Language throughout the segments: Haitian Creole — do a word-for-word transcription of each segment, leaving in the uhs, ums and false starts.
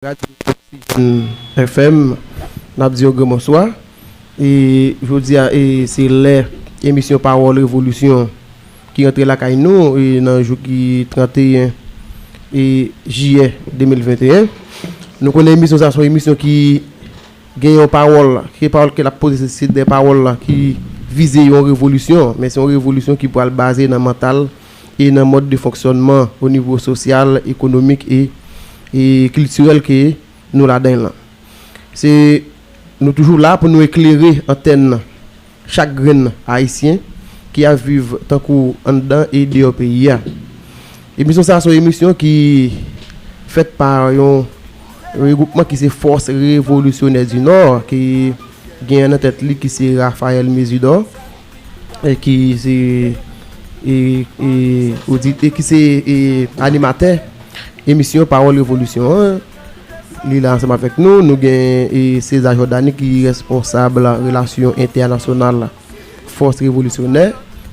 Radyo Oksijèn F M, n ap di yon gran bonswa. E jodi a, e se lè emisyon Pawòl Revolisyon ki rantre lakay nou, e nan jou ki trannteyen, e jiyè de mil venteyen. Nou konnen emisyon sa se yon emisyon ki gen yon pawòl, ki pawòl ke l ap poze, se, se de pawòl ki vize yon revolisyon, men se yon revolisyon ki pral baze nan mantal e nan mòd de fonksyònman o nivo sosyal, ekonomik e, e kiltirèl ke nou ladan l lan. Se, nou toujou la pou nou eklere antèn chak grenn Ayisyen ki ap viv tankou anndan e deyò peyi a. Emisyon sa a se yon emisyon ki fèt pa yon regwoupman ki se Force Révolutionnaire du Nord, ki gen nan tèt li ki se Raphaël Mésidor, e ki se, e, e, odit-, e ki se, e, animatè emisyon Pawòl Revolisyon an. Li la ansanm avèk nou. Nou gen, e, César Jordany ki responsab relasyon entènasyonal Fòs Revolisyonè.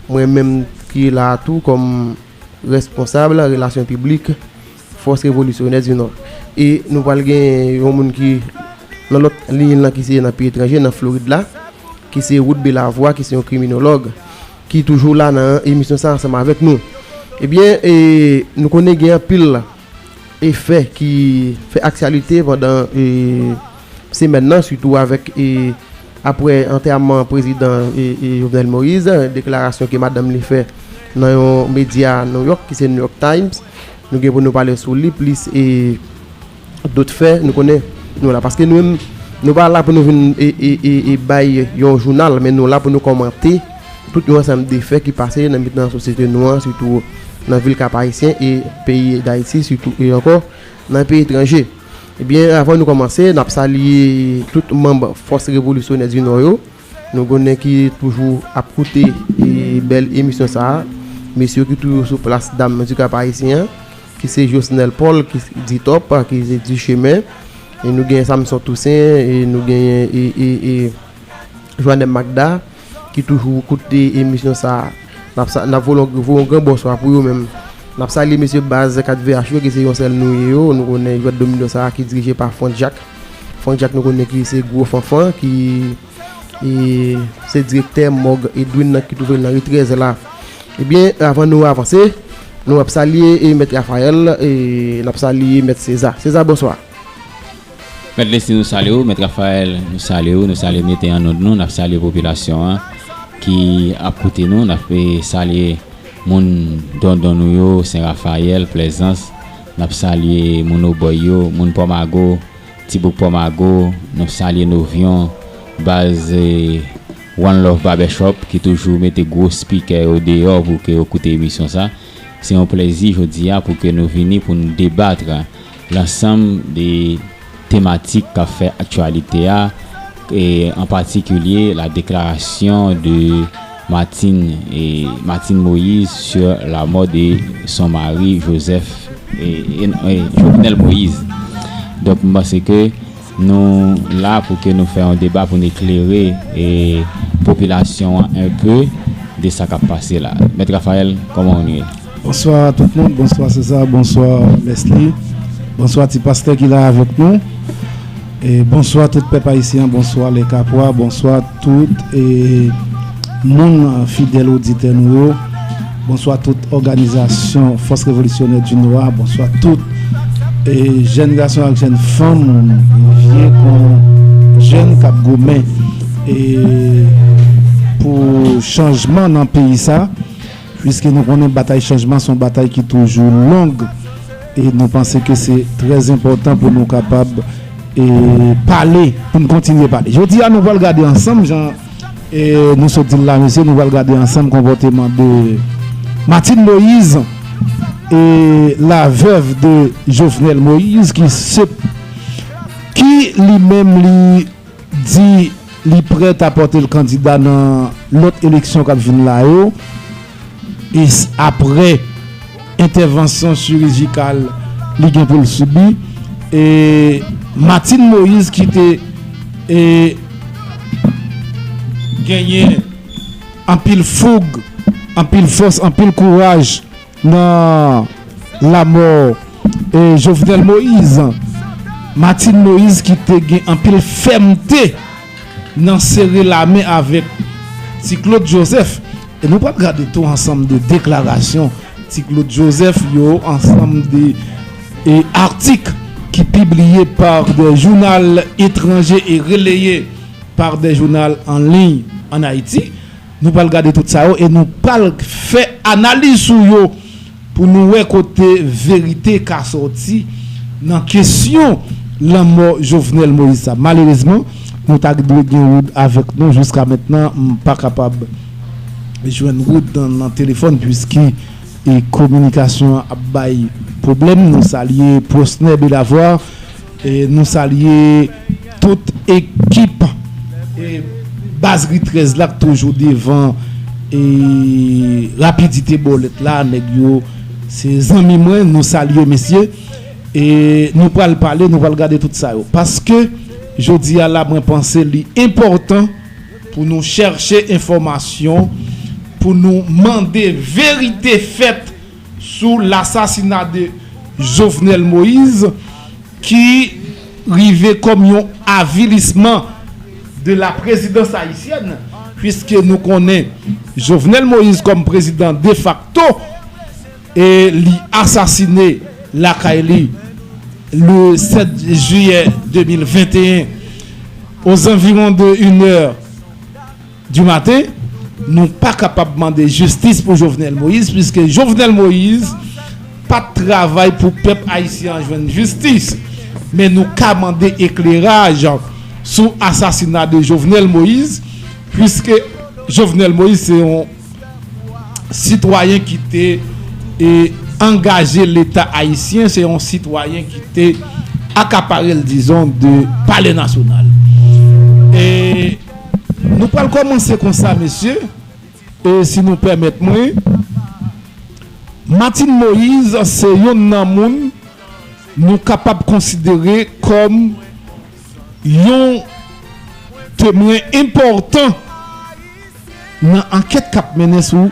Mwen menm ki la tou kòm responsab relasyon piblik Fòs Revolisyonè di Nò. E nou pral gen yon moun ki nan lòt liy lan ki se nan peyi etranje, nan Florid la, ki se Wood Belavoie, ki se yon kriminològ, ki toujou la nan emisyon sa ansanm avèk nou. Ebyen, e, nou konnen gen anpil efè ki fè aktyalite pandan, e, semèn nan, sitou avèk, e, apre antèman prezidan, e, e, Jovenel Moïse, deklarasyon ke madanm li fè nan yon medya New York, ki se New York Times. Nou gen pou nou pale sou li plis, e, dòt fè, nou konnen nou la. Paske nou menm, nou pa la pou nou vin, e, e, e, e bay yon jounal, men nou la pou nou kòmante tout yon ansanm de fè ki pase nan mitan sosyete nou an, sitou nan vil Kap Ayisyen e peyi Dayiti, sitou e ankò nan peyi etranje. Ebyen, avan nou kòmanse, n ap salye tout manm Fòs Revolisyonè di Nò yo. Nou konnen ki toujou ap koute, e, bèl emisyon sa a. Mesye ki toujou sou plas dam di Kap Ayisyen an, ki se Josnel Paul, ki di Top, ki se di Chemen. E nou gen Samson Toussaint, e nou gen, e, e, e, Joanne Magda, ki toujou koute emisyon sa a. N ap sa-, n ap voye yon, voye yon gran bonswa pou yo menm. N ap salye mesye baz kat V H yo, ki se yon sèl nou ye yo. Nou konnen jwèt domino sa a ki dirije pa Frank Jack. Frank Jack nou konnen ki se gwo fanfan, ki, e, se direktè mòg Edwin nan ki twouve l nan ri trèz la. Ebyen, avan nou avanse, nou ap salye, e, Mèt Raphaël, e n ap salye Mèt César. César, bonswa. Mèt Leslie, nou salye w. Mèt Raphaël, nou salye w. Nou salye mete an nòt nou. N ap salye popilasyon an ki ap koute nou. N ap, e, salye moun Dondon nou yo, Sen Rafayèl, Plèzans. N ap salye moun Obòy yo, moun Pòmago, Tibouk Pòmago. Nou salye Novyon, baz, e, One Love Barbershop ki toujou mete gwo spikè yo deyò pou ke yo koute emisyon sa. Se yon plèzi jodi a pou ke nou vini pou n debat lansanm de tematik k ap fè aktyalite a, e an patikilye la déclaration de Martine, e, Martine Moïse sur la mort de son mari Joseph, e, e, e, Jovenel Moïse. Donk, m panse ke nou la pou ke nou fè yon deba pou n eklere, e, popilasyon an enpe de sa k ap pase la. Mèt Raphaël, kòman w ye? Bonswa tout moun, bonswa César, bonswa Leslie, bonswa ti pastè ki la avèk nou. E bonswa tout pèp ayisyen, bonswa lè Kapwa, bonswa tout, e, moun fidèl oditè nou yo. Bonswa tout òganizasyon Fòs Revolisyonè di Nò a, bonswa tout, e, jèn gason ak jèn fanm, vye kon jèn k ap goumen, e, pou chanjman nan peyi sa. Piske nou konnen batay chanjman se yon batay ki toujou long, e nou panse ke se trè enpòtan pou nou kapab, e, pale, pou n kontinye pale. Jodi a, nou pral gade ansanm, jan, e, nou sot di l la, mesye, nou pral gade ansanm konpòteman de Martine Moïse, e, la veuve de Jovenel Moïse, ki se, ki li menm li di li prèt a pòte l kandida nan lòt eleksyon k ap vin la yo. E s-, apre entèvansyon chirijikal li gen pou l sibi, e Martine Moïse ki te, e, genyen anpil foug, anpil fòs, anpil kouraj nan lamò, e, Jovenel Moïse. Martine Moïse ki te gen anpil fèmte nan sere lamen avèk Ti Claude Joseph. E nou pral gade tou ansanm de deklarasyon Ti Claude Joseph yo, ansanm de e, atik ki pibliye par de jounal etranje e releye par de jounal an liy ann Ayiti. Nou pral gade tout sa yo e nou pral fè analiz sou yo pou nou wè kote verite ka sòti nan kesyon lanmò Jovenel Moïse sa. Malerezman, nou ta dwe gen Wood avèk nou jiska mentnan. M pa kapab jwenn Wood nan, nan telefòn, piske e kominikasyon an ap bay pwoblèm. Nou salye Prosner Belavwa, e nou salye tout ekip e baz Ri trèz la k toujou devan e rapidite bòlèt la. Nèg yo se zanmi mwen, nou salye mesye. E nou pral pale, nou pral gade tout sa yo. Paske jodi a la, mwen panse li enpòtan pou nou chèche enfòmasyon, pou nou mande verite fèt sou lasasina de Jovenel Moïse, ki rive kòm yon avilisman de la présidence haïtienne, puiske nou konnen Jovenel Moïse kòm prezidan defakto, e li asasine lakay li le sept juillet deux mille vingt et un, aux environs de une heure du matin, nou pa kapab mande jistis pou Jovenel Moïse, puiske Jovenel Moïse pa t travay pou pèp ayisyen an jwenn jistis. Men nou ka mande ekleraj sou asasina de Jovenel Moïse, puiske Jovenel Moïse se yon sitwayen ki te e, angaje Leta ayisyen, se yon sitwayen ki te akapare l, dizon, de Palè Nasyonal. E nou pral kòmanse konsa, mesye, e si nou pèmèt mwen, Martine Moïse se yonn nan moun nou kapab konsidere kòm yon temwen enpòtan nan ankèt k ap mennen sou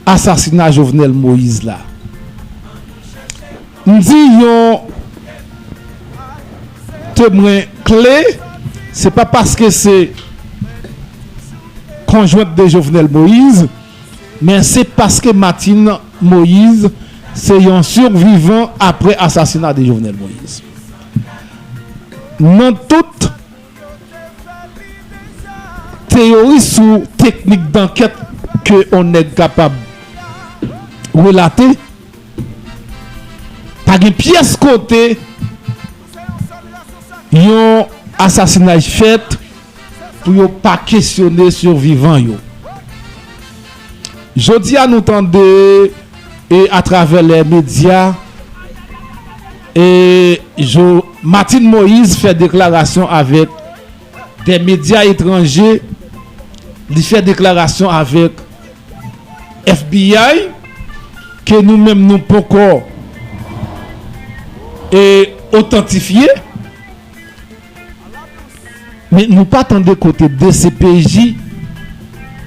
asasina Jovenel Moïse la. M di yon temwen kle, se pa paske se konjwent de Jovenel Moïse, men se paske Martine Moïse se yon sivivan apre asasina de Jovenel Moïse. Nan tout teyori sou teknik dankèt ke on nèg kapab relate, pa gen pyès kote yon asasinaj fèt pou yo pa kesyone sivivan yo. Jodi a nou tande e atravè lè medya e jo, Martine Moïse fè deklarasyon avèk de medya etranje, li fè deklarasyon avèk F B I ke nou menm nou poko e otantifye. Men nou pa tande kote D C P J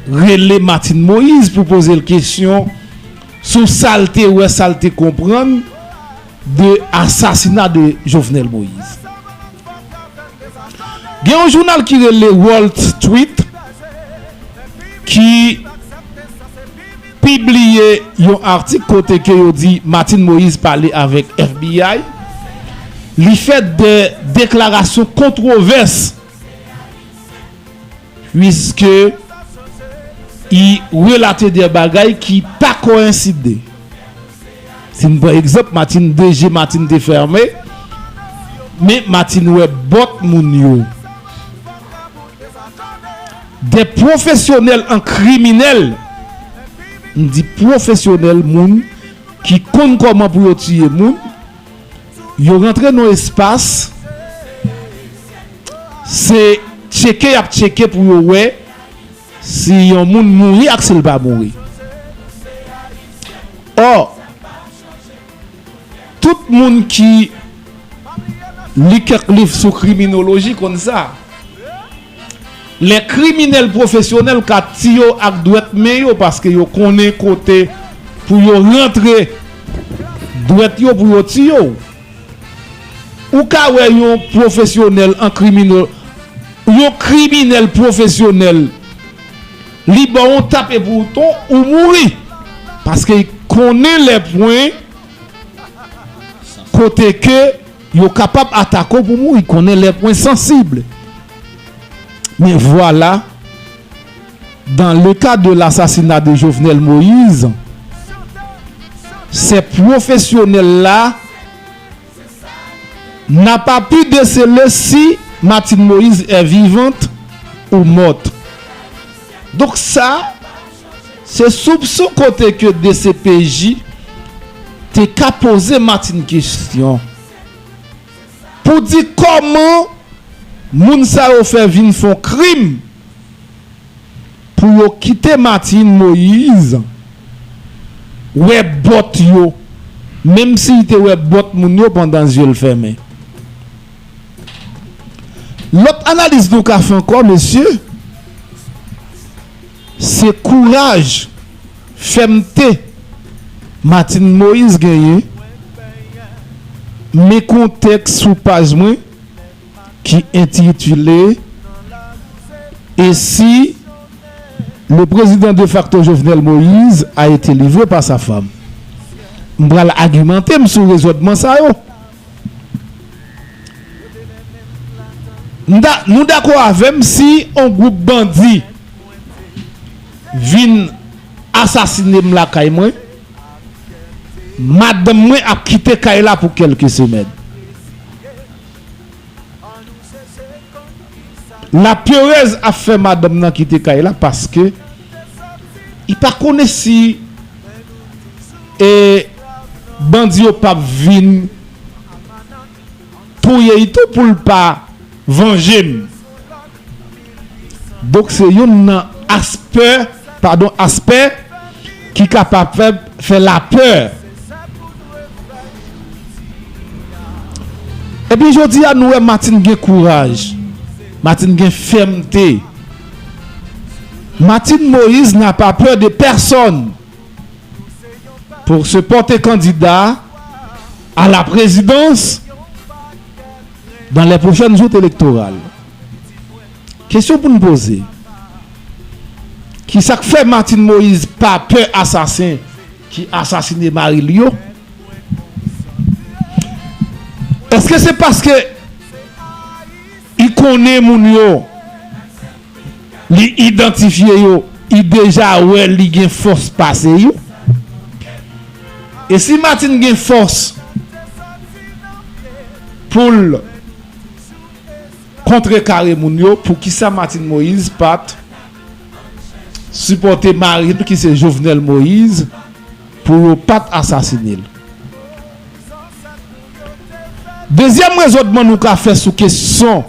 rele Martine Moïse pou poze l kesyon sou sa l te wè, sa l te konprann de asasina de Jovenel Moïse. Gen yon jounal ki rele Wall Street ki pibliye yon atik kote ke yo di Martine Moïse pale avèk F B I. Li fè de deklarasyon kontwovès, puiske li relate de bagay ki pa koyenside. Si n pran egzanp, Martine, de je Martine te fèmen, men Martine wè bòt moun yo. De pwofesyonèl an kriminèl, m di pwofesyonèl, moun ki konn kòman pou yo tiye moun, yo rantre nan espas, se tcheke y ap tcheke pou yo wè si yon moun mouri ak si l pa mouri. Ò, tout moun ki li kèk liv sou kriminoloji konn sa. Lè kriminèl pwofesyonèl ka tiye w ak dwèt men yo, paske yo konnen kote pou yo rantre dwèt yo pou yo tiye w. Ou ka wè yon pwofesyonèl, an kriminèl, yon kriminèl pwofesyonèl, li ba w yon tap epi w ton, ou mouri. Paske li konnen lè pwen kote ke yo kapab atake w pou mouri, konnen lè pwen sansib. Men vwala, dans le cas de l'assassinat de Jovenel Moïse, ces professionnels-là n'a pas pu déceler si Martine Moïse est vivante ou morte. Donk sa, se soupson kote ke D C P J te ka poze Martine kesyon pou di kòman moun sa yo fè vin fè yon krim pou yo kite Martine Moïse wè bòt yo, menm si li te wè bòt moun yo pandan zye l fèmen. Lòt analiz nou ka fè ankò, mesye, se kouraj, fèmte Martine Moïse genyen. Men kontèks sou paj mwen ki entitile Et si le président de facto Jovenel Moïse a été livré par sa femme? M pral agimante m sou rezònman sa yo. M da-, nou dakò avè m si yon gwoup bandi vin asasine m lakay mwen, madanm mwen ap kite kay la pou kèlke semèn. Laperèz ap fè madanm nan kite kay la paske li pa konnen si, e, bandi yo p ap vin touye l tou pou l pa vanje m. Donk, se youn nan aspè, padon, aspè ki kapab fè, fè lapè. Epi jodi a, nou wè Martine gen kouraj, Martine gen fèmte. Martine Moïse n'a pas peur de personne pour se porter candidat à la présidence dans les prochaines joutes électorales. Kesyon pou n poze, kisa k fè Martine Moïse pa pè asasen ki asasine mari l yo? Èske se paske li konnen moun yo, li idantifye yo, li deja wè li gen fòs pase yo? E si Martine gen fòs pou l kontrekare moun yo, poukisa Martine Moïse pa t sipòte mari l ki se Jovenel Moïse pou yo pa t asasine l? Dezyèm rezònman nou ka fè sou kesyon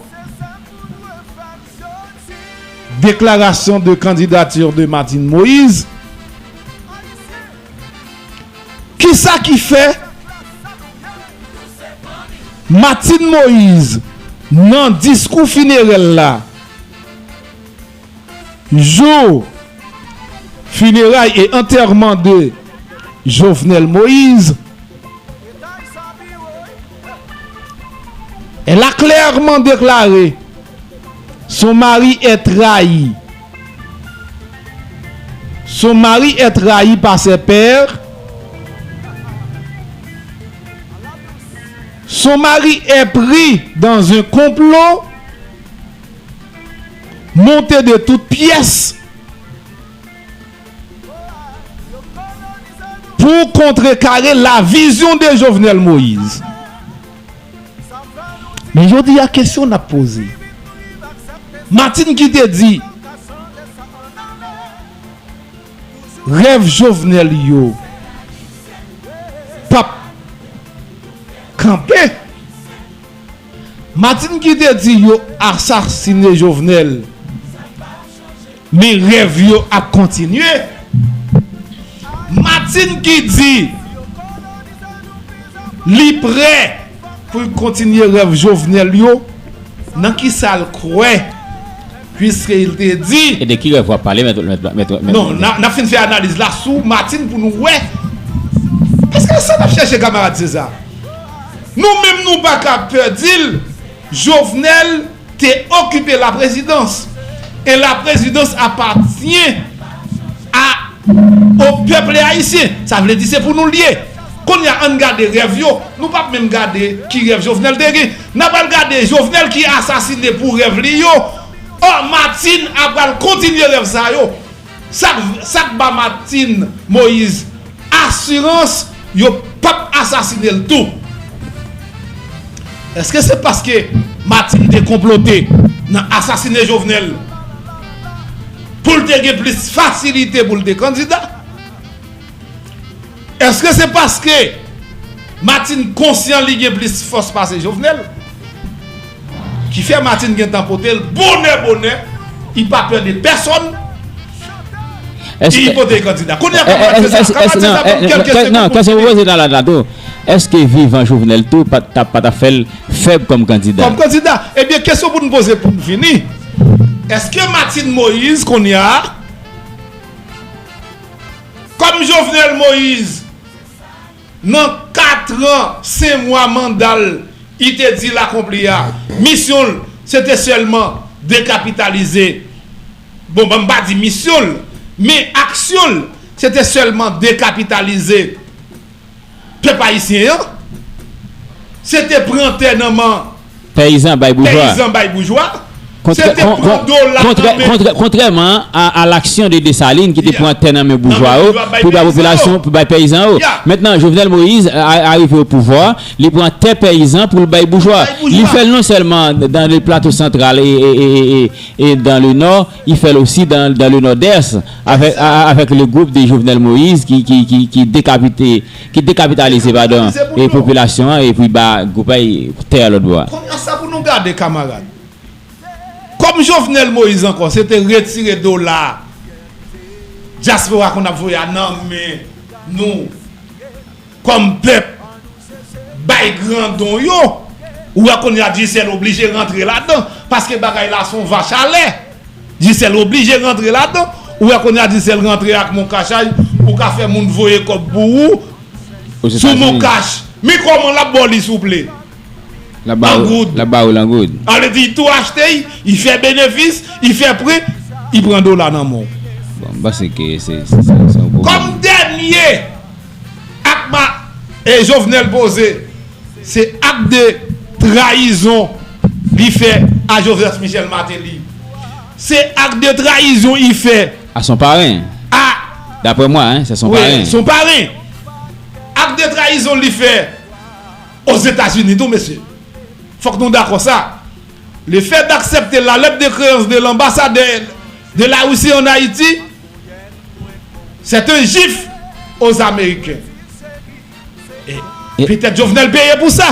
déclaration de candidature de Martine Moïse, kisa ki fè Martine Moïse, nan diskou finerèl la, jour funérailles et enterrement de Jovenel Moïse, elle a clairement déclaré: son mari est trahi. Son mari est trahi par ses pères. Son mari est pris dans un complot monté de toutes pièces pour contrecarrer la vision de Jovenel Moïse. Men jodi a, kesyon n ap poze. Martine ki te di rèv Jovenel yo p ap kanpe. Martine ki te di yo asasine Jovenel, men rèv yo ap kontinye. Martine ki di li prè pou l kontinye rèv Jovenel yo, nan kisa l kwè? Puiske l te di. E de ki rèv w ap pale, mèt, mèt, mèt, mèt, non, n a, n ap fin fè analiz la sou Martine pou nou wè. Paske sa n ap chèche, kanmarad César. Nou menm nou pa ka pè di l, Jovenel te okipe la présidence. Et la présidence appartient à, au peuple haïtien. Sa vle di se pou nou l ye. Kounye a ann gade rèv yo. Nou p ap menm gade ki rèv Jovenel te gen. N ap al gade Jovenel ki asasine pou rèv li yo. Ò, Martine ap al kontinye rèv sa yo. Sa k, sa k ba Martine Moïse asirans yo p ap asasine l tou? Èske se paske Martine te konplote nan asasine Jovenel pou l te gen plis fasilite pou l te kandida? Èske se paske Martine konsyan li gen plis fòs pase Jovenel ki fè Martine gentan pote l bonè bonè? Li pa pè de pèsonn. Li pote kandida. Kounye a, pa Martine sa, ka Martine sa, kèlke segonn pou fini. Èske vivan Jovenel tou pa t ap fè l fèb kòm kandida? Kòm kandida. Ebyen, kesyon pou n poze pou n fini. Èske Martine Moïse kounye a, kòm Jovenel Moïse, nan kat an, senk mwa manda l, li te di l akonpli a, misyon l, se te sèlman dekapitalize. Bon, ban m pa di misyon l, men aksyon l, se te sèlman dekapitalize pèp ayisyen an, se te pran tè nan men peyizan bay boujwa. Peyizan bay boujwa. Se te pran dola nan men. Kontrèman a, a l'action de Dessalines ki te pran tè nan men boujwa yo, pou bay popilasyon, pou bay peyizan yo. Mentnan, Jovenel Moïse a, arive o pouvwa, li pran tè peyizan pou l bay boujwa. Li fè l non sèlman dans le Plateau Central e, e, e, e, e, e dans le Nord, li fè l osi dans, dans le Nord-Est, avec, a, avec le groupe de Jovenel Moïse ki, ki, ki, ki dekapite, ki dekapitalize, padon, e popilasyon an, epi ba gwoup tè a lòt bò a. Kounye a, sa pou nou gade, kamarad. Kòm Jovenel Moïse ankò, se te retire dola dyaspora konn ap voye a nan men nou kòm pèp, bay gran don yo, ou wè kounye a Digicel oblije rantre ladan, paske bagay la se yon vach a lè. Digicel oblije rantre ladan, ou wè kounye a Digicel rantre ak Mon Cash, ou ka fè moun voye kòb pou ou sou Mon Cash. Men kòman l ap ba w li, souple? L ap ba ou, l ap ba ou l an goud. Sa vle di, li tou achte, li, li fè benefis, li fè pre, li pran dola nan men w. Bon, m panse ke se, se, se, se yon pwoblèm. Kòm dènye ak ma, e Jovenel poze, se ak de trayizon li fè a Joseph Michel Martelly. Se ak de trayizon li fè a son paren. A, daprè mwen, hein, se son paren. Wi, son paren. Ak de trayizon li fè Ozetazini tou, mesye. Fòk nou dakò sa. Le fait d'accepter la lettre de créance de l'ambassadeur de la Russie en Haïti, c'est un gifle aux Américains. E petèt Jovenel peye pou sa.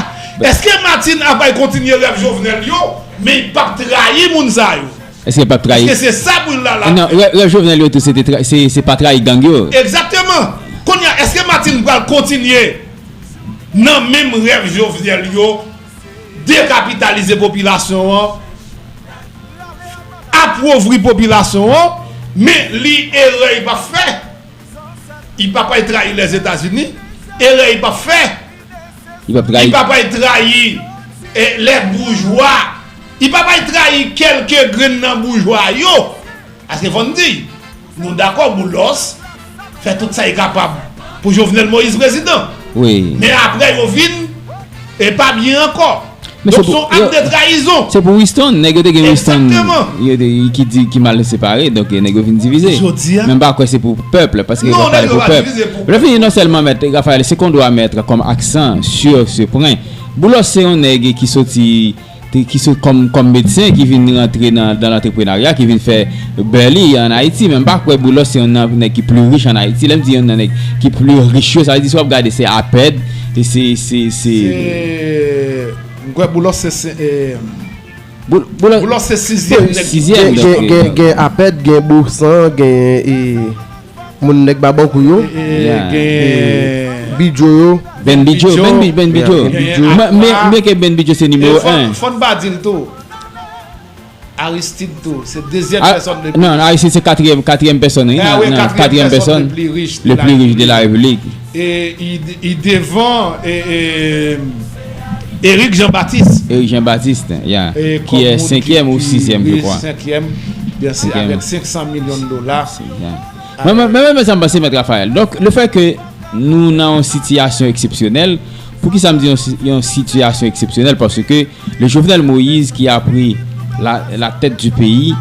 Èske Martine ap bay kontinye rèv Jovenel yo, men li p ap trayi moun sa yo? Èske l p ap trayi? Èske se sa pou l la la? Non, rèv, rèv Jovenel yo tou, se te tra-, se, se pa trayi gang yo. Egzakteman. Kounye a, èske Martine pral kontinye nan menm rèv Jovenel yo, dekapitalize popilasyon an, apovri popilasyon an, men li erè li p ap fè. Li p ap al trayi Lèzetazini, erè li p ap fè. Li p ap trayi. Li p ap al trayi, eh, lè boujwa. Li p ap al trayi kèlke grenn nan boujwa yo. Paske fò n di, nou dakò, Boulos fè tout sa li kapab pou Jovenel Moïse prezidan. Wi. Men apre yo vin, e pa byen ankò. Donk se yon ak de trayizon. Se pou Winston, nèg yo te gen Winston, yo te, ki di, ki mal separe, donk nèg yo vin divize. Jodi a. Men m pa kwè se pou pèp la, paske Rafael pou pèp. Lè fini, non sèlman mèt Rafael, se qu'on doit mettre comme accent sur ce point. Boulos se yon nèg ki soti te, ki sot kòm, kòm medsen, ki vin rantre nan, nan lantreprenarya, ki vin fè bè li an Ayiti. Men m pa kwè Boulos se youn nan nèg ki pli rich an Ayiti. Lè m di youn nan nèg ki pli rich yo, sa vle di si w ap gade se APED, e se, se, se Se, m kwè Boulos se, se, eh, Bou-, Boulos, Boulos se sizyèm nèg. Sizyèm, gen, donk, gen, eh, gen, gen APED, gen Boursan, gen, eh, moun nèg Babankou yo. E, e, gen Bidjo yo. Ben Bidjo, Ben Bi-, Ben Bidjo. Yeah, Ben Bidjo. Men, men, men ke Ben Bidjo se nimewo en. E fò, fò n pa di l tou. Aristide tou, se dezyèm pèsòn le pli rich. Non, Aristide se katriyèm, katriyèm pèsòn, wi, nan, nan, katriyèm pèsòn le pli rich de la Repiblik. E i, i devan, e, e, Eric Jean-Baptiste. Eric Jean-Baptiste, yeah. Ki est cinquième ou sixième, je crois. Cinquième, bien sûr, avec cinq cents millions de dollars. Mwen menm, mwen menm, sa m panse, Mèt Raphaël. Donk, le fait que nou nan yon sitiyasyon eksepsyonèl, poukisa m di yon, si- yon sitiyasyon eksepsyonèl? Paske le Jovenel Moïse qui a pris la, la tête du pays,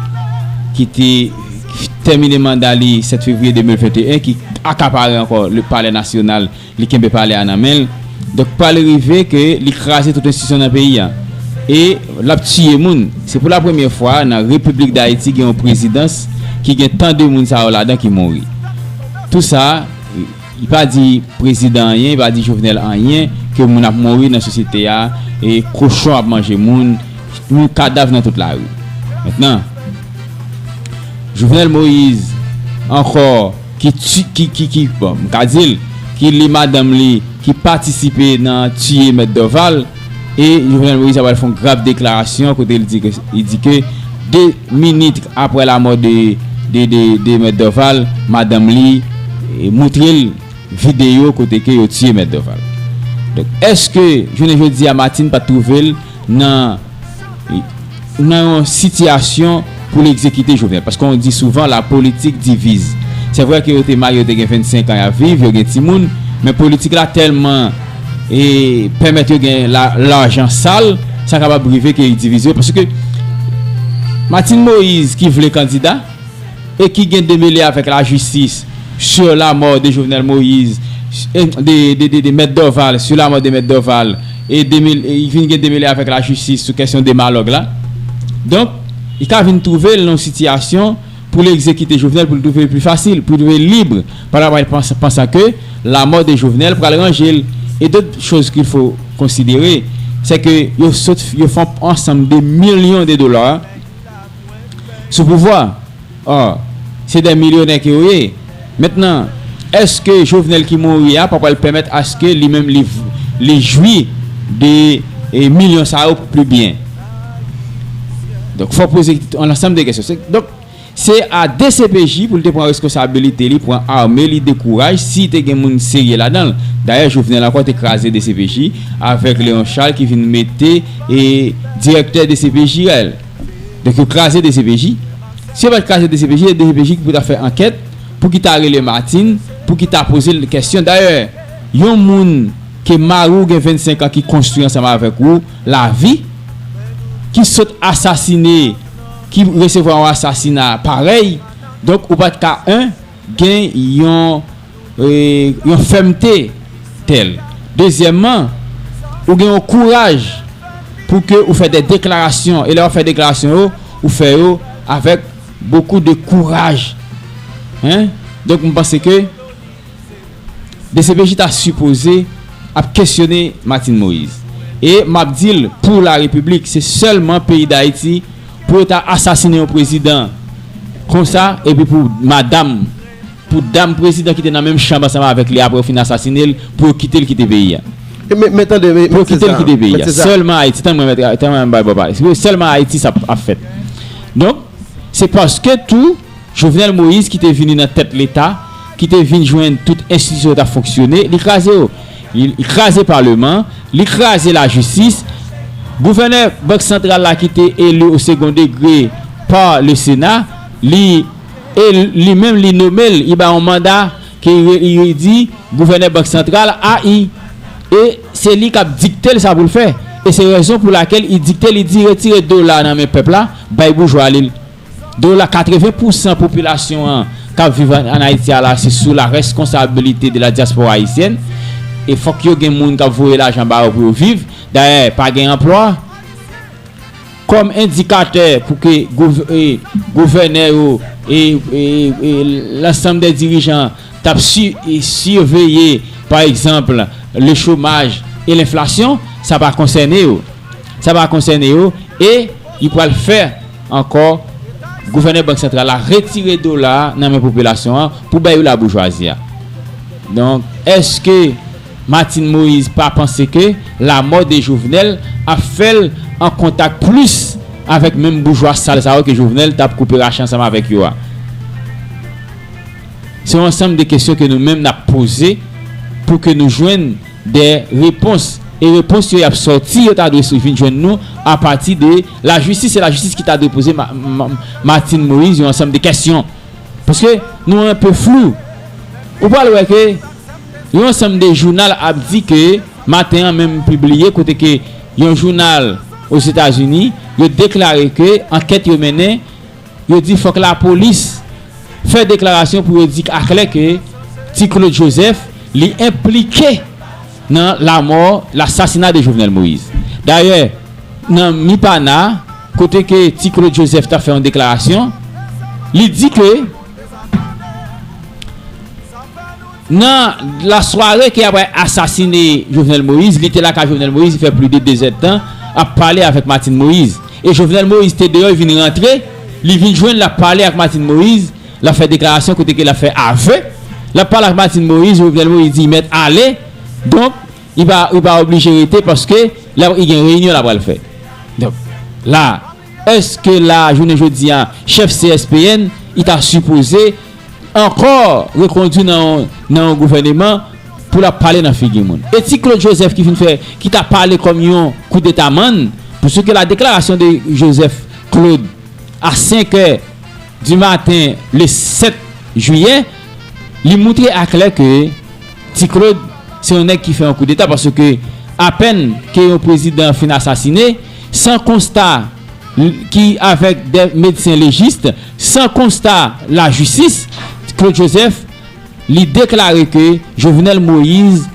ki te tèmine manda li sèt fevriye de mil venteyen, ki akapare ankò le palè nasyonal, li kenbe palè a nan men l. Donk, pral rive ke li kraze tout enstitisyon nan peyi a. E l ap tiye moun. Se pou la premyè fwa nan Repiblik Dayiti gen yon prezidans ki gen tan de moun sa yo ladan ki mouri. Tou sa, li pa di prezidan anyen, li pa di Jovenel anyen, ke moun ap mouri nan sosyete a, e kochon ap manje moun, moun kadav nan tout lari. Mentnan, Jovenel Moïse, ankò, ki ti, ki, ki, ki, bon, m ka di l, ki li madanm li, ki patisipe nan tiye Mèt Dorval, e Jovenel Moïse ap al fè yon grav deklarasyon kote l di ke, li di ke de minit apre lamò de, de, de, de Mèt Dorval, madanm li, e, montre l videyo kote ke yo tiye Mèt Dorval. Donk, èske jounen jodi a Martine pa t twouve l nan, nan yon sitiyasyon pou l egzekite Jovenel? Paske on di souvan, la politique divise. Se vre ke yo te marye, yo te gen vennsenk an y ap viv, yo gen timoun, men politik la tèlman e pèmèt yo gen la, lajan sal, sa kapab rive ke li divize yo. Paske Martine Moïse ki vle kandida, e ki gen demele avèk lajistis sur la mort de Jovenel Moïse, e de, de, de, de Mèt Dorval, sur la mort de Mèt Dorval, e de mil, e li vin gen demele avèk lajistis sou kesyon demalòg la. Donk, li ka vin twouve l nan yon sitiyasyon pou l egzekite Jovenel, pou l twouve l pli fasil, pou l twouve l lib, pa rapò pansan ke la mort de Jovenel pral ranje l. E dòt choz ke fo konsidere, se ke yo sot, yo fè yon ansanm de milyon de dola sou pouvwa. Or, se de milyonè ke yo ye. Mentnan, èske Jovenel ki mouri a pa pral pèmèt aske li menm li, li jwi de e, milyon sa yo pli byen? Donk, fò poze yon ansanm de kesyon. Se, donk, se a D C P J pou l te pran responsabilite li, pran ame li de kouraj, si te gen moun serye ladan l. Dayè, Jovenel ankò te kraze D C P J avèk Léon Charles ki vin mete e, direktè D C P J a. Donk, yo kraze D C P J. Si yo pa t kraze D C P J, e D C P J ki pou ta fè ankèt, pou ki ta rele Martine, pou ki ta poze l kesyon. Dayè, yon moun ke mari w gen vennsenk an ki konstwi ansanm avèk ou lavi, ki sot asasine, ki resevwa yon asasina parèy, donk ou pa t ka, en, gen yon, e, yon fèmte tèl. Dezyèmman, ou gen yon kouraj pou ke ou fè de deklarasyon, e lè w ap fè deklarasyon yo, ou fè yo avèk bokou de kouraj. Hein? Donk, m panse ke D C P J ta sipoze ap kesyone Martine Moïse. E m ap di l, pou la Repiblik, se sèlman peyi Dayiti pou yo ta asasinen yon prezidan konsa, epi pou madanm, pou dam prezidan ki te nan menm chanm ansanm avèk li apre yo fin asasinen l, pou yo kite l kite peyi a. Pou yo kite l kite peyi a. Sèlman Ayiti, tann mwen, tann mwen bay bò pale. Sèlman Ayiti sa ap fèt. Donk, se paske tou, Jovenel Moïse ki te vini nan tèt Leta, ki te vin jwenn tout enstitisyon yo t ap fonksyone, li kraze yo. Li, li kraze Paleman, li kraze lajistis. Gouvènè Bank Santral la ki te eli o segon degre pa le Sena, li, e li menm li nome l, li ba yon manda ke li, li di gouvènè Bank Santral a i. E se li k ap dikte l sa pou l fè. E se rezon pou lakèl li dikte, li di retire dola nan men pèp la, bay boujwa li l. Dola, katreven pousan popilasyon an k ap viv ann, ann Ayiti a la, se sou la responsabilite de la diaspora haïtienne. E fòk yo gen moun k ap voye lajan ba yo pou yo viv. Dayè, pa gen anplwa. Kòm endikatè pou ke gouv, e, gouvènè yo e, e, e lansanm de dirijan t ap si, e, siveye, pa egzanp, le chômage e lenflasyon, sa pa konsène yo. Sa pa konsène yo. E li pral fè ankò gouvènè Bank Santral la retire dola a nan men popilasyon an pou bay yo laboujwazi a. Donk, èske Martine Moïse pa panse ke lamò de Jovenel ap fè l an kontak plis avèk menm boujwa sal sa yo ke Jovenel t ap koupe rache ansanm avèk yo a? Se yon ansanm de kesyon ke nou menm n ap poze pou ke nou jwenn de repons E repons yo y ap sòti, yo ta dwe vin jwenn nou apati de lajistis. Se lajistis ki ta dwe poze Ma- Ma- Martine Moïse yon ansanm de kesyon. Paske nou enpe flou. Ou pral wè ke yon ansanm de jounal ap di ke maten an menm pibliye kote ke yon jounal Ozetazini, yo deklare ke ankèt yo mennen, yo di fòk lapolis fè deklarasyon pou yo di aklè ke Ti Claude Joseph li enplike nan lamò, lasasina de Jovenel Moïse. Dayè, nan Mipana, kote ke Ti Claude Joseph ta fè yon deklarasyon, li di ke nan lasware ke apre asasine Jovenel Moïse, li te lakay Jovenel Moïse, li fè plis de dezèdtan ap pale avèk Martine Moïse. E Jovenel Moïse te deyò, li vin rantre, li vin jwenn l ap pale ak Martine Moïse, l ap fè deklarasyon kote ke l ap fè avè, l ap pale ak Martine Moïse, Jovenel Moïse di mèt ale, donk li pa, li pa oblije rete paske l ap, li gen reyinyon l ap pral fè. Donk la, èske la jounen jodi a chèf C S P N li ta sipoze ankò rekondwi nan yon, nan yon gouvèneman pou l ap pale nan figi moun? E Ti Claude Joseph ki fin fè, ki ta pale kòm yon koudetamann, paske la déclaration de Joseph Claude à cinq heures du matin le sept juillet, li moutre aklè ke Ti Claude se yon nèg ki fè yon koudeta, paske apèn ke yon prezidan fin asasine, san konsta ki avèk de medsen lejis, san konsta lajistis, Claude Joseph li deklare ke Jovenel Moïse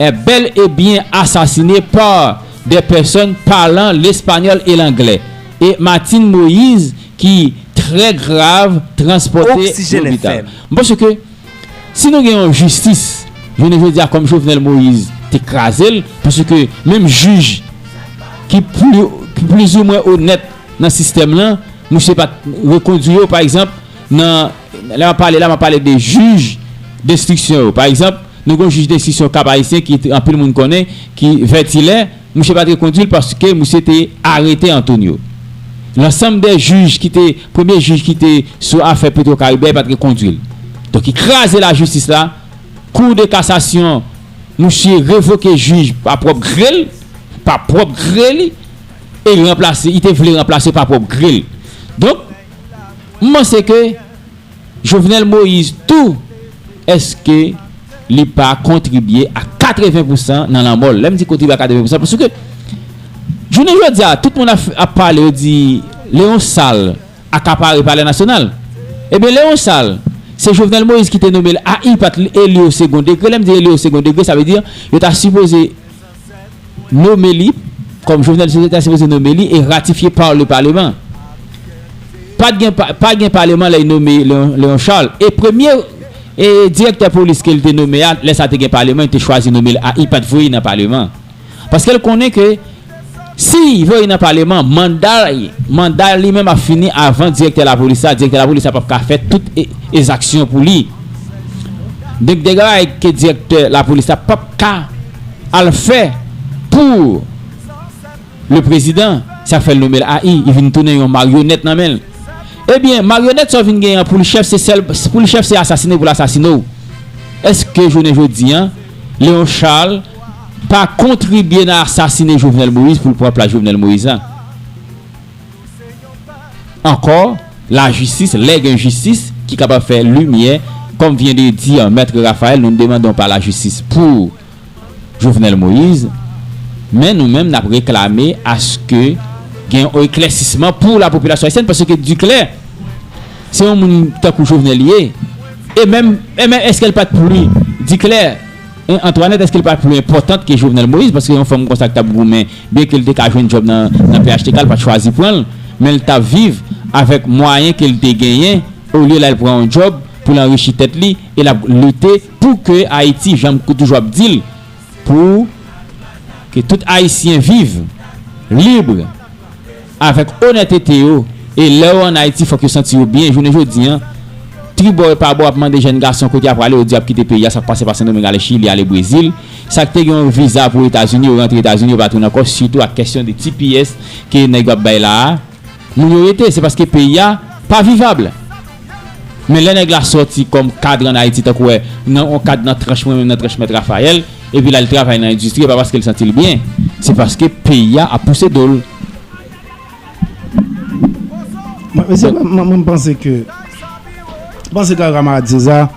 est bel et bien assassiné par des personnes parlant l'espagnol et l'anglais, et Martine Moïse qui très grave transporté l'hôpital. M panse ke si nou gen yon jistis, jounen jodi a kòm Jovenel Moïse te kraze l, paske menm jij ki pli, ki plizoumwen onèt nan sistèm lan, misye pa t rekondwi yo, pa egzanp, nan, lè m ap pale la, m ap pale de jij denstriksyon yo. Pa egzanp, nou gen yon jij denstriksyon Kap Ayisyen ki anpil moun konnen, ki Vètilè, misye pa t rekondwi l paske misye te arete Antonio. Lansanm de jij ki te, premye jij ki te sou afè Petro Caribe a, li pa t rekondwi l. Donk, li kraze lajistis la. Kou de kasasyon, misye revoke jij pa pwòp gre l, pa pwòp gre li, e li ranplase, li te vle ranplase pa pwòp gre l. Donk, m panse ke Jovenel Moïse tou, èske li pa kontribye a katreven pousan nan lanmò l? Lè m di kontribye a katreven pousan, paske jounen jodi a, tout moun ap, ap pale, yo di Léon Charles akapare Palè Nasyonal. Ebyen, Léon Charles, se Jovenel Moïse ki te nome l a I, pa t eli o second degré. Lè m di eli o second degré, sa vle di yo ta sipoze nome li, kòm Jovenel Moïse ta sipoze nome li e ratifye pa le Parlement. Pa t gen, pa, pa gen Paleman lè y nome Léon, Léon Charles. E premye, e, direktè polis ke l te nome a, lè sa te gen Paleman, li te chwazi nome l a I, pa t voye nan Paleman. Paske l konnen ke si y voye nan Paleman, manda, manda li menm ap fini avan direktè lapolis la, direktè lapolis la p ap ka fè tout e, ezaksyon pou li. Donk, de bagay ke direktè lapolis la p ap ka al fè pou le prezidan, sa fè l nome l a I, li vin tounen yon maryonèt nan men l. Ebyen, maryonèt sa w vin genyen an pou l chèf, se sèl, pou l chèf, se asasine pou l asasine w. Èske jounen jodi a, Léon Charles pa kontribye nan asasine Jovenel Moïse pou l pran plas Jovenel Moïse la? Ankò, lajistis, lè gen jistis ki kapab fè limyè, comme vient de dire Maître Raphaël, nous ne demandons pas la justice pour Jovenel Moïse, men nou menm n ap reklame aske gen yon eklèsisman pou lapopilasyon ayisyèn, paske Duclair se yon moun tankou Jovenel li ye, e menm, e menm èske l pa t pli, Duclair, en, Antoinette, èske l pa t pli enpòtan ke Jovenel Moïse, paske yon fanm konsa ki t ap goumen, byen ke l te ka jwenn djòb nan, nan P H T K, l pa t chwazi pran l, men l t ap viv avèk mwayen ke l te genyen, olye l al pran yon djòb pou l anrichi tèt li, e l ap lite pou ke Ayiti, jan m toujou ap di l, pou ke tout Ayisyen viv lib, avèk onètete yo, e lè yo ann Ayiti, fòk yo santi yo byen. Jounen jodi a, tribò e pabò ap mande jèn gason kote y ap prale, yo di y ap kite peyi a, sa k pase pa Sendomeng, ale Chili, ale Brezil. Sa k te gen yon viza pou Etazini, yo rantre Etazini, yo pa tounen ankò, sitou ak kèsyon de T P S ke nèg yo ap bay la a. Moun yo rete, se paske peyi a pa vivab. Men lè nèg la sòti kòm kad ann Ayiti, tankou wè, nan yon kad nan tranch mwen menm, nan tranch Mèt Raphaël, Epi l al travay nan endistri, e pa paske l santi l byen, se paske peyi a ap pouse do l. Mwen, mesye, mwen, mwen, mwen panse ke, mwen panse ke kamarad César,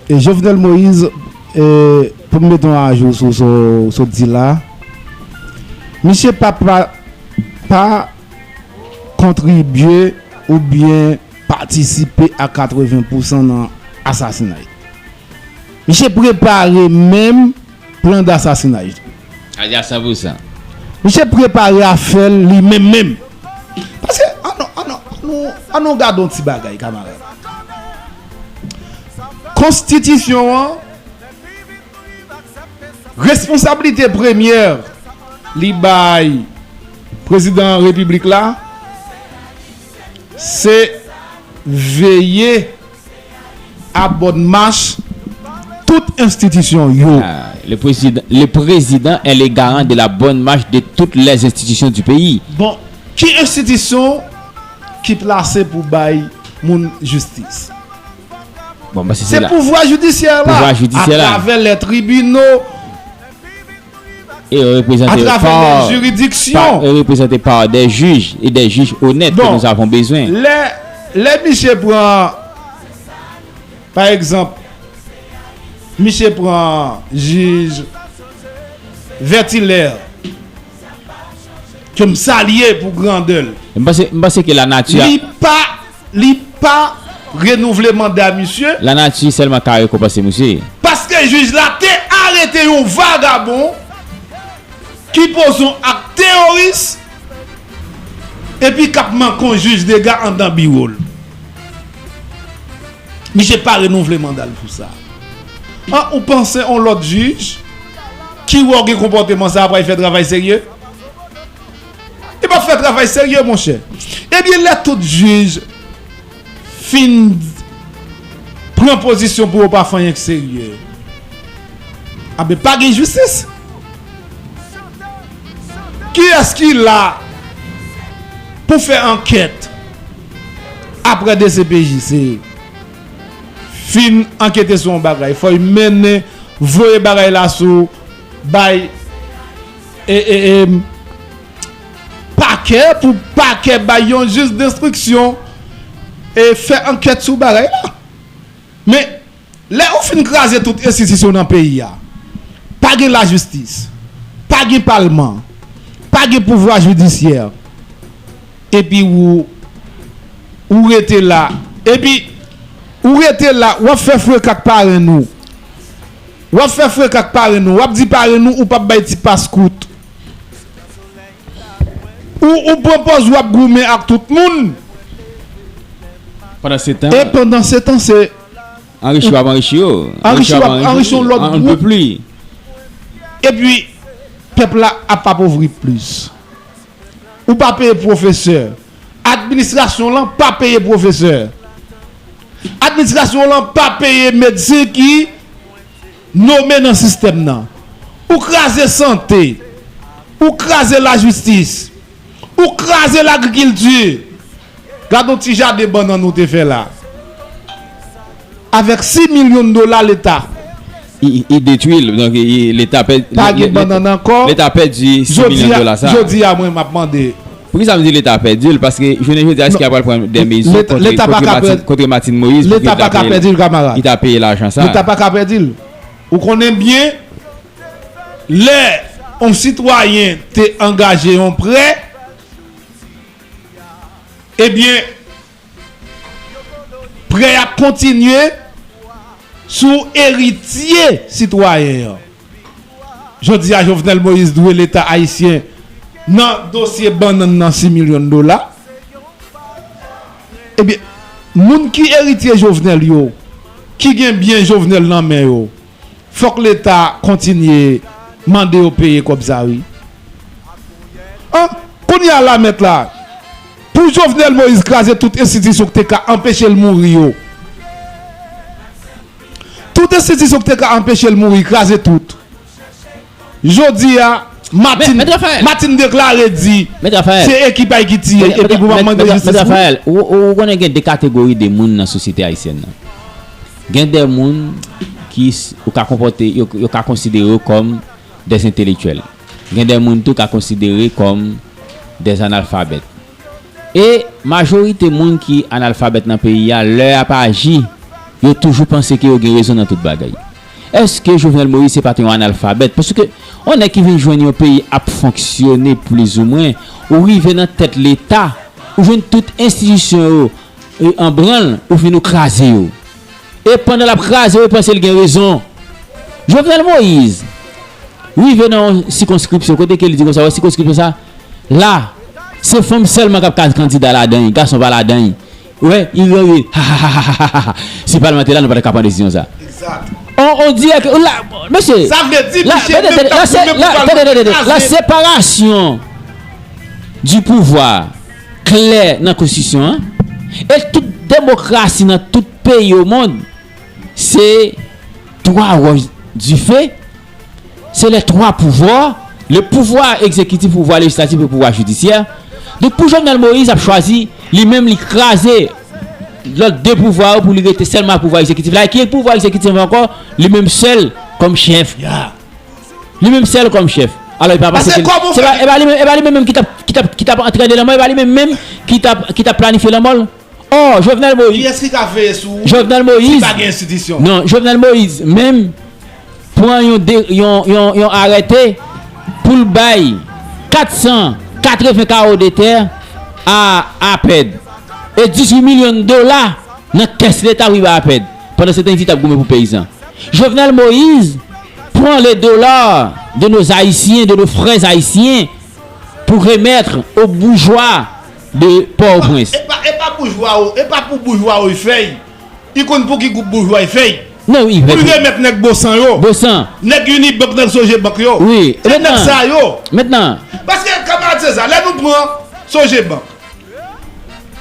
e Jovenel Moïse, e, pou m mete yon ajou sou sa w di la, misye pa, pa, pa kontribye oubyen patisipe a katreven pousan nan asasinay. Misye prepare menm plan d'assassinage. A di a san pousan. Misye prepare afè l li menm menm. Paske, ann nou, ann nou, ann nou, ann nou gade yon ti bagay, kamarad. Konstitisyon an, responsablite premyè li bay prezidan repiblik la, se veye a bòn mach tout enstitisyon yo. Ah, le président, le président est le garant de la bonne marche de toutes les institutions du pays. Bon, ki enstitisyon ki plase pou bay moun jistis? Bon, mwen panse se Se la. Pouvwa jidisyè la, Pouvwa jidisyè la. Atravè lè tribino, E reprezante atravè par, lè jiridiksyon. par, e reprezante par des juges et des juges honnêtes que Bon. Nous avons besoin. Lè, lè misye pran, pa egzanp, misye pran jij Vètilè, ke m salye pou grandè l. Mwen panse, mwen panse ke la nature a Li pa, li pa renouvle manda misye. La nature sèlman ka rekonpanse misye. Paske jij la te arete yon vagabon ki poze yon ak teworis epi k ap manke yon jij dega anndan biwo l. Misye pa renouvle manda l pou sa. An, ou panse yon lòt jij ki wè w gen konpòteman sa a pral fè travay serye? Li p ap fè travay serye, monchè. Ebyen, lè tout jij fin pran pozisyon pou yo pa fè anyen k serye, anben, pa gen jistis. Kiyès ki la pou fè ankèt apre D C P J C fin ankete sou yon bagay? Fò y mennen, voye bagay la sou, bay, e, e, e, pakè, pou pakè bay yon jij denstriksyon e fè ankèt sou bagay la. Men, lè ou fin kraze tout enstitisyon nan peyi a, pa gen lajistis, pa gen palman, pa gen pouvwa jidisyè, epi ou, ou rete la, epi ou rete la, w ap fè freka ak parenn ou. W ap fè freka ak parenn ou, w ap di parenn ou, ou p ap bay ti pas kout. Ou, ou pran pòz w ap goumen ak tout moun. Pandan se tan, E pandan se tan, se anrichi w ap anrichi yo. Anrichi w ap anrichi yon lòt On ne peut gwoup. Plus. Epi, pèp la ap apovri plis. Ou pa peye pwofesè. Administrasyon lan pa peye pwofesè. Administrasyon lan pa peye medsen ki nome nan sistèm nan. Ou kraze sante. Ou kraze lajistis. Ou kraze lagrikilti. Gade yon ti jaden bannann ou te fè la. Avèk sis milyon dola leta. I, i, i detwi l. Donk, i, Leta pèdi. Pa gen bannann ankò. Leta pèdi sis milyon dola sa. Jodi a, mwen, m ap mande. Poukisa m di Leta pèdi l? Paske jounen jodi a, èske y ap pral pran de mezi Leta, kont, Leta pa kont ka Martine, pèdi. Kont Martine Moïse pou Leta Leta pa ka peye, pèdi l, kamarad. Leta peye lajan sa? Leta pa ka pèdi l. Ou konnen byen, lè yon sitwayen te angaje yon prè, ebyen, prè a kontinye sou eritye sitwayen an. Jodi a, Jovenel Moïse dwe Leta ayisyen nan dosye bannann nan sis milyon dola. Ebyen, moun ki eritye Jovenel yo, ki gen byen Jovenel nan men yo, fòk Leta kontinye mande yo peye kòb sa, wi. An, kounye a la, mèt la, pou Jovenel Moïse kraze tout enstitisyon ki te ka anpeche l mouri yo. Tout enstitisyon ki te ka anpeche l mouri, kraze tout. Jodi a, Martine, Mèt Raphaël. Martine deklare di Mèt Raphaël. Se ekip Haïti, epi pou mande jistis. Mèt Raphaël, ou, ou, ou konnen gen de kategori de moun nan sosyete ayisyèn nan. Gen de moun ki s- ou ka konpòte, yo, yo ka konsidere yo kòm des entelektyèl. Gen de moun tou ka konsidere kòm des analfabèt. E majorite moun ki analfabèt nan peyi a, lè y ap aji, yo toujou panse ke yo gen rezon nan tout bagay. Èske Jovenel Moïse se pa te yon analfabèt? Paske yon nèg ki vin jwenn yon peyi ap fonksyone plizoumwen, ou rive nan tèt Leta, ou jwenn tout enstitisyon yo e, an branl, ou fin ou kraze yo. E pandan l ap kraze yo, ou panse l gen rezon. Jovenel Moïse rive nan yon sikonskripsyon kote ke li di konsa, wè sikonskripsyon sa, la, se fanm sèlman k ap ka kandida ladan l, gason pa ladan l. Wè, li rive, ha, ha, ha, ha, ha, ha, ha. Si palmantè la, nou pa t ka pran desizyon sa. On, on dirait que, la, mesye, Sa vle di, la, misye tande, menm tande, t ap la, se, goumen pou la, l tande, tande, tande, la kraze. Separasyon du pouvoir klè nan konstitisyon an. E tout demokrasi nan tout peyi au monde, se twa wòch dife, se les trois pouvoirs, le pouvoir exécutif, pouvoir législatif et pouvoir judiciaire. Donk pou Jovenel Moïse ap chwazi, li menm li kraze lòt de pouvwa yo pou li rete sèlman ak pouvwa egzekitif la. E ki pouvwa egzekitif ankò? Li menm sèl kòm chèf. Li menm sèl kòm chèf. Alò, li pa panse Paske ke kòman se pa, e pa li menm, e pa li menm, menm ki t ap, ki t ap, ki t ap antrene lanmò, e pa li menm menm ki t ap, ki t ap planifye lanmò l. Ò, Jovenel Moïse. Kiyès ki ka veye sou Jovenel Moïse. Si pa gen enstitisyon? Non, Jovenel Moïse menm pran yon, de, yon, yon, yon arete pou l bay kat san katreven kawo de tè a APED e dizuit milyon dola nan kès Leta pou li bay APED. Pandan se tan, li di t ap goumen pou peyizan. Jovenel Moïse prend les dollars de nos Haïtiens, de nos frères haïtiens, pour remettre aux bourgeois de Port-au-Prince. E pa, e pa boujwa yo, e pa pou boujwa yo fèy. Li konn pou ki gwoup boujwa li fèy. Non, wi, pou l remèt nèg Bosan yo. Bosan. Nèg Unibank, nèg Sogebank yo. Wi. Se nèg sa yo. Mentnan. Paske, kanmarad Seza, lè nou pran Sogebank,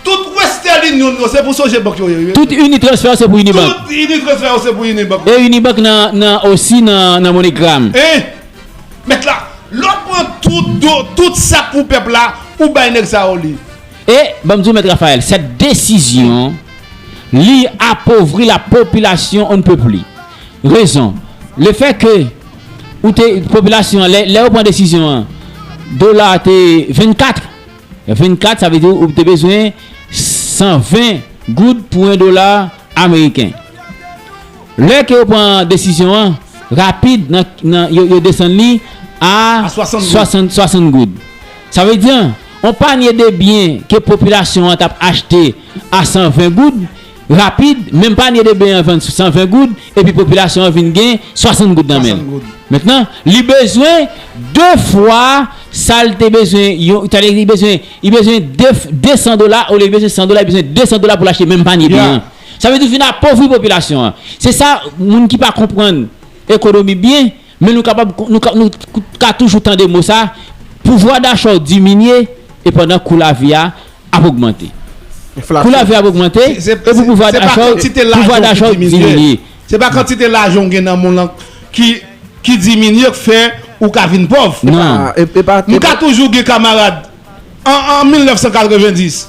tout Western Union yo, se pou Sogebank yo ye, wi. Tout Unitransfer se pou Unibank. Tout Unitransfer yo, se pou Unibank. E Unibank nan, nan, osi nan, nan MoneyGram. Hein? Mèt la, lè w pran tout do, tout sa k pou pèp la, ou bay nèg sa yo li. E, ban m di w, Mèt Raphaël, cette décision, li appauvrit la population on ne peut plus. Rezon, le fait que ou te, popilasyon an, lè, lè yo pran desizyon an, dola te vennkat, vennkat, sa vle di ou te bezwen san ven goud pou yon dola ameriken. Lè ke yo pran desizyon an, rapid, nan, nan, yo, yo desann li a A swasant goud. swasant, swasant goud. Sa vle di, yon panye de byen ke popilasyon an t ap achte a san ven goud, rapid, menm panye de byen an vann san ven goud, epi popilasyon an vin gen swasant goud nan men l. Swasant goud. Mentnan, li bezwen de fwa sa l te bezwen, yon, sa vle di li bezwen, li bezwen de, de san dola, olye li bezwen san dola, li bezwen de san dola pou l achte menm panye byen an. Sa vle di w vin apovri popilasyon an. Se sa, moun ki pa konprann ekonomi byen, men nou kapab, nou ka, nou ka toujou tande mo sa, pouvwa dacha w diminye, e pandan kou lavi a ap ogmante. Kou lavi a ap ogmante, e pou pouvwa dacha w, pouvwa dacha w diminye. Se pa kantite lajan w gen nan men w lan ki, ki diminye k fè ou ka vin pòv. Non. M ka toujou gen kamarad, an, an mil nèf san katrevenndis,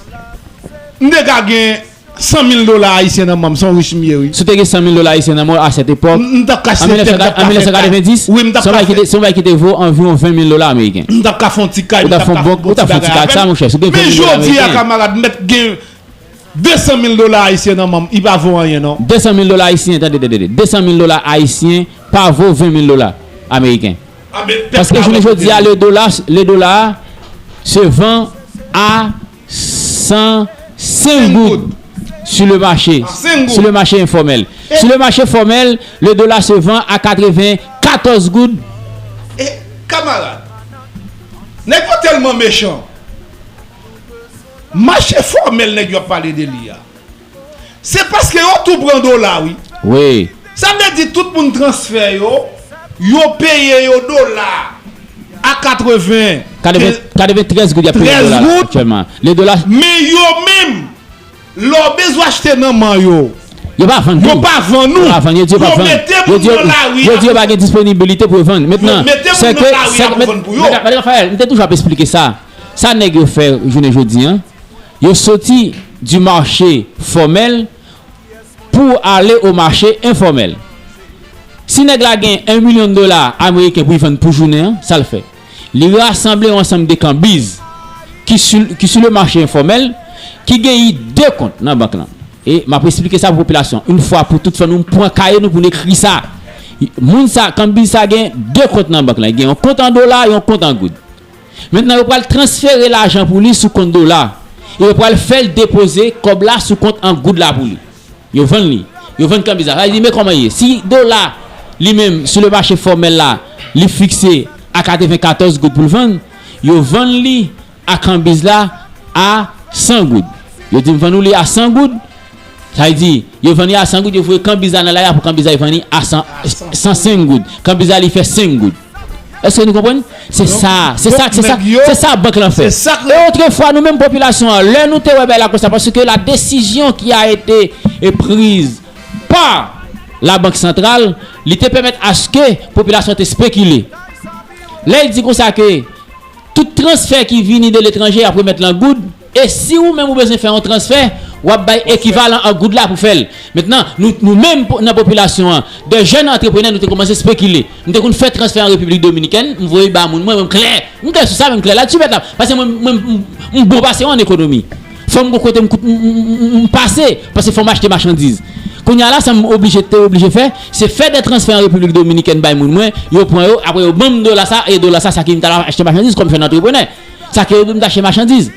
m te ka gen san mil dola ayisyen nan men m, se yon rich m ye, wi. Si w te gen san mil dola ayisyen nan men w a sèt epòk, an mil nèf san katrevenndis, se yon bagay ki te, se yon bagay ki te vo anviwon ven mil dola ameriken. M t ap ka fè yon ti kay, m t ap ka fè yon bon ti bagay avè l. Men jodi a, kamarad, m mèt gen de san mil dola ayisyen nan men m, li pa vo anyen, non. De san mil dola ayisyen, tande, tande, tande. De san mil dola ayisyen pa vo ven mil dola ameriken. Paske jounen jodi a, le dola, le dola se vann a san senk goud sur le marché, sur le marché informel. Sur le marché formel, le dollar se vend à katreven katòz goud. E, kamarad, nèg yo tèlman mechan. Mache fòmèl nèg yo ap pale de li a. Se paske yo tou pran dola, wi. Wi. Sa vle di tout moun transfè yo, yo peye yo dola a katreven, katreven, katreventrèz goud y ap peye dola la aktyèlman. Le dola. Men yo menm, lè w bezwen achte nan men yo, yo pa vann nou. Yo pa vann nou. Yo pa vann, yo di yo pa vann. Yo mete moun nan lari a pou vann pou yo. Yo di yo pa gen disponibilite pou yo vann. Mentnan, se ke, se, Mèt Raphaël, m te toujou ap esplike sa. Sa nèg yo fè jounen jodi a, yo soti du marché formel pour aller au marché informel. Si nèg la gen yon milyon dola ameriken pou l vann pou jounen an, sa l fè? Li rasanble yon ansanm de kanbiz ki sou, ki sou le mache enfòmèl, ki genyen de kont nan bank lan. E m ap esplike sa pou popilasyon. Yon fwa pou tout, fò nou pran kaye nou pou n ekri sa. Moun sa, kanbiz sa gen de kont nan bank lan. Li gen yon kont an dola, yon kont an goud. Mentnan, yo pral transfere lajan pou li sou kont dola. E yo pral fè l depoze kòb la sou kont an goud la pou li. Yo vann li. Yo vann kanbiz la. Sa vle di, men kòman l ye. Si dola, li menm, sou le mache fòmèl la, li fikse a katrevenkatòz goud pou l vann, yo vann li a kanbiz la a san goud. Yo di m vann ou li a san goud. Sa vle di, yo vann li a san goud, yo voye kanbiz la nan lari a pou kanbiz la vann li a san, san senk goud. Kanbiz la li fè senk goud. Èske nou konprann? Se sa, se sa, se sa, se sa bank lan fè. E otrefwa, nou menm popilasyon an, lè nou te wè bagay la konsa, paske la desizyon ki a ete e priz pa la bank santral, li te pèmèt aske popilasyon te spekile. Lè l di konsa ke tout transfè ki vini de letranje, y ap remèt l an goud. E si ou menm ou bezwen fè yon transfè, w ap bay ekivalan an goud la pou fè l. Mentnan, nou, nou menm po- nan popilasyon an, de jèn antreprenè, nou te kòmanse spekile. Nou te konn fè transfè an Repiblik Dominikèn, m voye ba moun mwen, mwen m klè. M klè sou sa, mwen m klè la, ti bèt la. Paske mwen, mwen, m, m bon pase yo an ekonomi. Fò m gon kote m kout, m, m, m, m pase, paske fò m achte machandiz. Kounye a la, sa m oblije, te oblije fè, se fè de transfè an Repiblik Dominikèn bay moun mwen, yo pran yo, apre yo ban m dola sa, e dola sa, sa ki m ta achte machandiz kòm jèn antreprenè. Sa ke yo di m ta achte machandiz.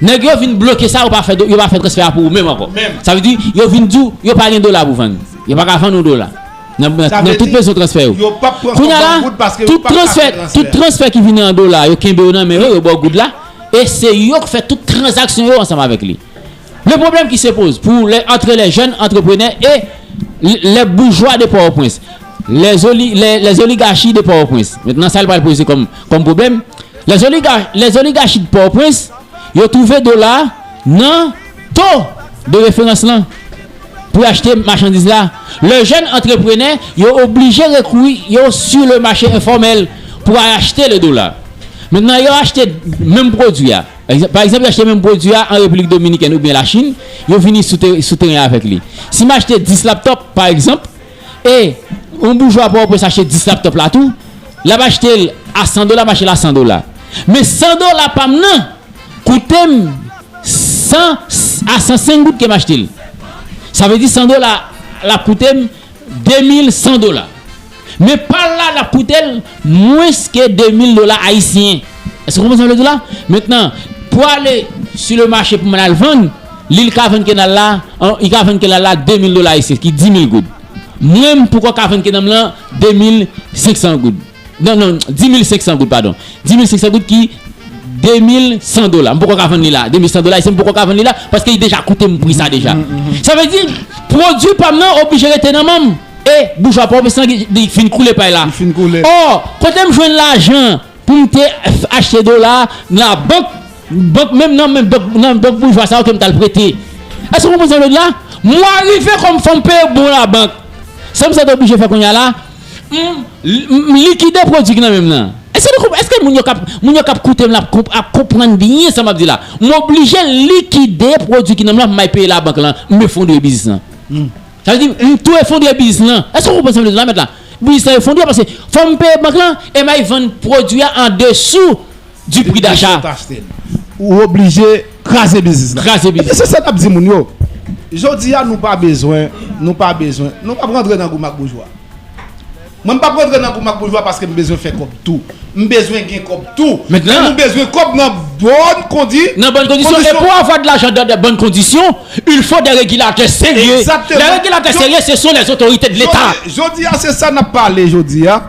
Nèg yo vin bloke sa, yo pa fè, yo pa fè transfè a pou ou menm ankò. Sa vle di, yo vin di w, yo pa gen dola pou vann. Yo pa ka vann ou dola. Nan, nan, nan tout bezwen transfè yo. Kounye a la, tout transfè, tout transfè ki vini an dola, yo kenbe yo nan men yo, yo ba w goud la. E se yo k fè tout tranzaksyon yo ansanm avèk li. Le problème qui se pose pour les, entre les jeunes entrepreneurs et les bourgeois de Port-au-Prince, les, oli- les, les oligarchies de Port-au-Prince. Mentnan, sa l pral poze kòm, kòm pwoblèm. Les, oligar- les oligarchies de Port-au-Prince, yo twouve dola nan to de referans lan pou achte machandiz la. Le jèn antreprenè, yo oblije rekouri yo sur le mache enfòmèl pou achte le dola. Mentnan, yo achte menm pwodui a. Pa egzanp, yo achte menm pwodui a an Repiblik Dominikèn oubyen Lachin, yo vini sou, te- sou teren avèk li. Si m achte dis laptòp, pa egzanp, e yon boujwa Pòtoprens achte dis laptòp la tou, l ap achte l a san dola, m achte l a san dola. Men san dola pa m nan koute m san a san senk goud ke m achte l. Sa vle di san dola l ap koute m de mil san dola. Men pa l la, l ap koute l mwens ke de mil dola ayisyen. Èske w konprann sa m vle di w la? Mentnan, pou ale sou le mache pou m al vann, li l ka vann kenal la, an- li ka vann kenal la de mil dola ayisyen, ki di mil goud. Mwen, m poko ka vann kenal m lan de mil senk san goud. Non, non, di mil senk san goud, padon. Di mil senk san goud ki de mil san dola. M poko ka vann li la. De mil san dola ayisyen, m poko ka vann li la, paske li deja koute m pri sa deja. Sa vle di, pwodui pa m nan oblije rete nan men m. E boujwa Pòtoprens lan, li fin koule pay la. Li fin koule. Ò, kote m jwenn lajan pou m te f- achte dola nan bank, bank menm nan men bank, nan bank boujwa sa yo ke m t al prete? Èske w konprann sa m vle di w la? Mwa rive kòm fò m peye bon labank. Sa m sot oblije fè kounye a la, m, m likide pwodui ki nan men m nan. Èske nou konp- èske moun yo k ap, moun yo k ap koute m la ap konp- ap konprann byen sa m ap di la? M oblije likide pwodui ki nan men m lan pou m al peye labank lan, m efondre biznis lan. Sa vle di, m tou efondre biznis lan. Èske w konprann sa m vle di w la, mèt la? Biznis lan efondre paske fò m peye bank lan e m al vann pwodui a an desou du prix d'achat. Ou oblije kraze biznis lan. Kraze biznis. Ebyen, se sa n ap di moun yo. Jodi a, nou pa bezwen, nou pa bezwen, nou p ap rantre nan gou m ak boujwa. Mwen, m p ap rantre nan gou m ak boujwa paske m bezwen fè kòb tou. M bezwen gen kòb tou. Mentnan, men nou bezwen kòb nan bòn kondi- nan bòn kondisyon. E pou avoir de l'argent dans de bonnes conditions, il faut des régulateurs sérieux. Exactement. Les régulateurs sérieux, ce sont les autorités de l'État. Jodi, jodi a, se sa n ap pale jodi a.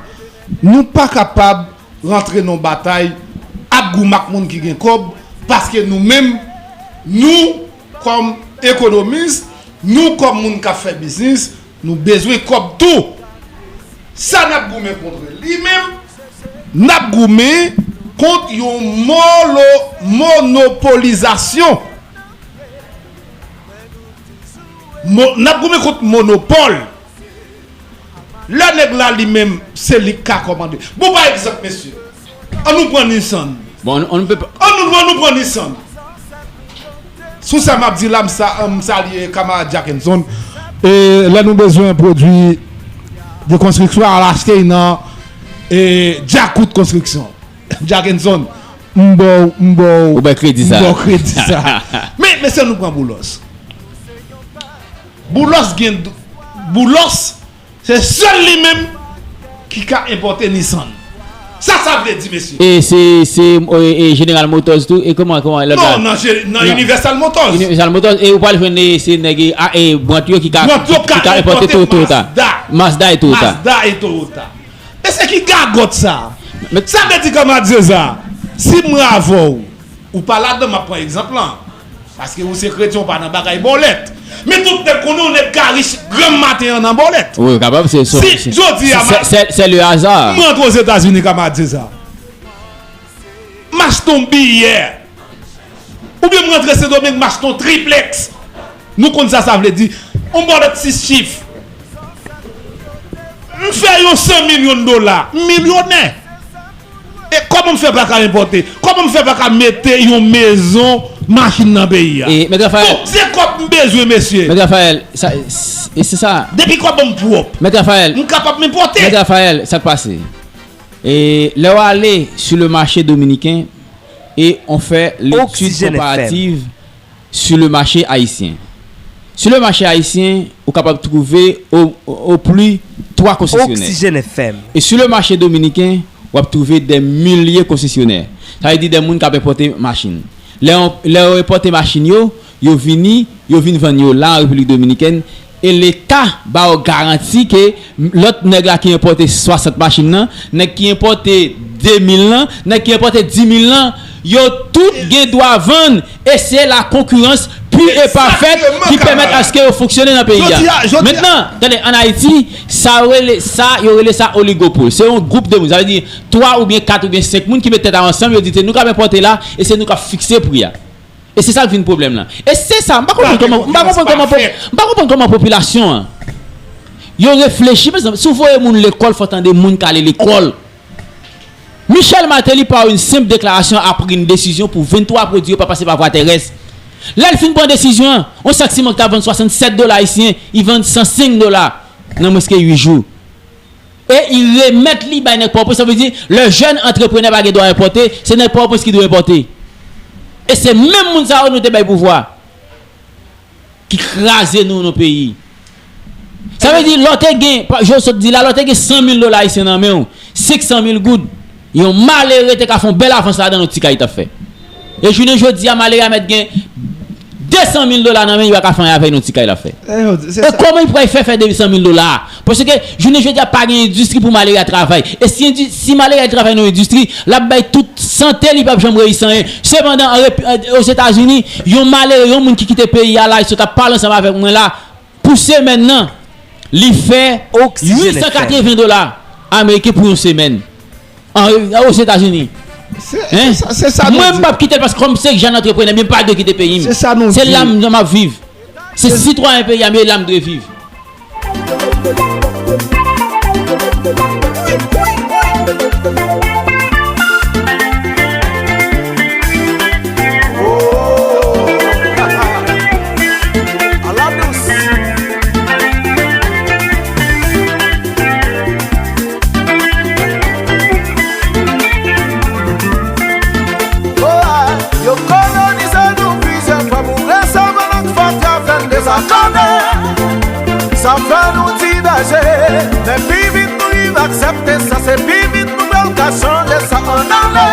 Nou pa kapab rantre nan batay ak gou m ak moun ki gen kòb, paske nou menm, nou, kòm ekonomis, nou, kòm moun k ap fè biznis, nou bezwen kòb tou. Sa n ap goumen kont li menm, n ap goumen kont yon molo- monopolizasyon. Mo- n ap goumen kont monopòl. Lè nèg la li menm, se li k ka kòmande. Bon, pa egzanp, mesye, an nou pran Nissan. Bon, on, on ne peut pas. An nou, an nou pran Nissan. Sou sa m ap di la, m sa- m salye kamarad Jackenson. E lè nou bezwen pwodui de konstriksyon, al achte nan e, Djakout Konstriksyon. Djakenson, m ba w, m ba w, ou bay kredi sa. M ba w kredi sa. Men, mesye, nou pran Boulos. Boulos gen, Boulos, se sèl li menm ki ka enpòte Nissan. Sa sa vle di, mesye? E se, se, e, e General Motors tou, e kòman, kòman, lòt la? Non, nan, nan Universal Motors. Universal Motors, e ou pral jwenn, e, se nèg, e, a, e, Brandt yo ki ka, ki ka enpòte Toyota. Mazda e Toyota. Mazda e Toyota. Mesye, ki gagòt sa? Sa vle di, kòman di sa? Si mwen avè w, ou pa ladan, m ap pran egzanp lan. Paske ou se kretyen, ou pa nan bagay bòlèt. Men tout nèg konnen yon nèg ka rich granm maten an nan bòlèt. Wi, kapab, se, se, si jodi a, se, se, se le hasard. Mwen antre Ozetazini, kòman di sa? M achte yon biyè. Oubyen m rantre Sendomeng, m achte yon triplex. Nou konn sa sa vle di. Yon bòlèt sis chif. M fè yon san milyon dola. M milyonè. E kòman m fè pa ka enpòte? Kòman m fè pa ka mete yon mezon, machin nan peyi a? E, Mèt Rafael. Bon, se kòb m bezwen, mesye. Mèt Rafael, sa, e se sa. Depi kòb m pwòp. Mèt Rafael. M kapab enpòte. Mèt Rafael, sa k pase? E lè w ale sou le mache dominiken e on fè letid konparativ sou le mache ayisyen. Sou le mache ayisyen, ou kapab twouve o, o, o pli twa konsesyonè. Oxygène F M. E sou le mache dominiken, w ap twouve dè milye konsesyonè. Sa vle di dè moun k ap enpòte machin. Lè yo, lè yo enpòte machin yo, yo vini, yo vin vann yo la an Repiblik Dominikèn, e Leta ba yo garanti ke lòt nèg la ki enpòte swasant machin nan, nèg ki enpòte de mil lan, nèg ki enpòte di mil lan, yo tout gen dwa vann, e se la concurrence pure et parfaite ki pèmèt aske yo fonksyone nan peyi a. Mentnan, tande, ann Ayiti, sa yo rele, sa yo rele sa oligopòl. Se yon gwoup de moun, sa vle di twa oubyen kat oubyen senk moun ki met tèt a yo ansanm, yo di se nou k ap enpòte la, e se nou k ap fikse pri a. E se sa k vin pwoblèm lan. E se sa, m pa konprann kòman, m pa konprann kòman pop-, m pa konprann kòman popilasyon an yo reflechi. Mezanmi, si w voye moun lekòl, fò tande moun k ale lekòl. Michel Martelly, par une simple déclaration, a pris une décision pou venntwa pwodui yo pa pase pa vwa terès. Lè l fin pran desizyon an, yon sak siman ki t ap vann swasannsèt dola ayisyen, li vann san senk dola nan mwens ke uit jou. E li remèt li bay nèg Pòtoprens, sa vle di, le jeune entrepreneur pa gen dwa enpòte, se nèg Pòtoprens ki dwe enpòte. E se menm moun sa yo nou te bay pouvwa, ki kraze nou nan peyi. Sa vle di, lè w te gen, pa, jan w sot di la, lè w te gen san mil dola ayisyen nan men w, senk san mil goud, yon malere te ka fè yon bèl avans ladan yon ti kay li t ap fè. E jounen jodi a, malere a mèt gen de san mil dola nan men, li pa ka fè anyen avè l, yon ti kay l ap fè. E kòman li pral fè, fè de san mil dola a? Paske jounen jodi a pa gen endistri pou malere a travay. E si endi-, si malere a travay nan yon endistri, l ap bay tout sante li, p ap janm reyisi anyen. Sepandan, an Rep-, an, Ozetazini, yon malere, yon moun ki kite peyi a la, li sot ap pale ansanm avèk mwen la, pou semèn nan, li fè uit san katreven dola ameriken pou yon semèn. An, Ozetazini. Hein? Mwen, m p ap kite l paske kòm se jèn antreprenè, men m pa dwe kite peyi m. Se la m, m ap viv. Se sitwayen peyi a m ye, la m dwe viv. Yo kolonize nou plizyè fwa, pou resevan lòt fatra fè n dezakòde. Sa fè nou divaje, men pi vit nou rive aksepte sa, se pi vit nou pral ka chanje sa. Ann ale,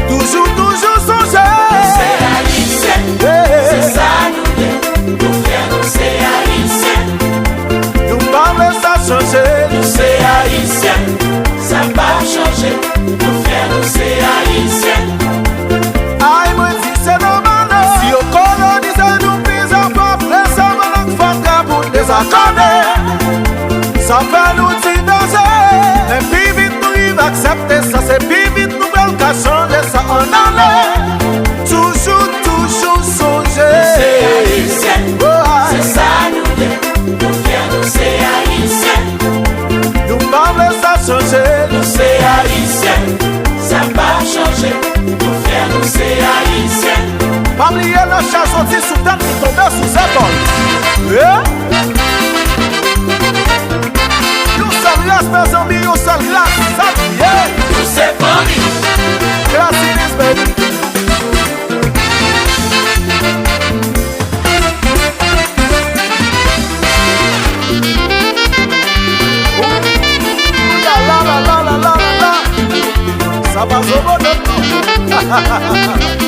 toujou, toujou sonje. Nou se Ayisyen, se sa nou ye. Nou fyè, nou se Ayisyen. Nou pa vle sa chanje. Nou se Ayisyen, sa p ap chanje. Nou fyè, nou se Ayisyen. Ay, mwen di se nòmal. Si yo kolonize nou plizyè fwa, pou resevan lòt fatra pou n dezakòde. Sa fè nou divaje, men pi vit nou rive aksepte sa, se pi vit nou pral ka chanje sa. Ann ale, toujou, toujou sonje. Nou se Ayisyen, se sa nou ye. Nou fyè, nou se Ayisyen. Nou pa vle sa chanje. Nou se Ayisyen, sa p ap chanje. Nou fyè, nou se Ayisyen. Pa bliye lè chè soti sou tèt li tonbe sou zepòl. Yeah. Respè zanmi, yon sèl gras, sa l ye. Nou se fanmi. Classic is baby. Ooh, la, la, la. Sa pa Zobodo, non.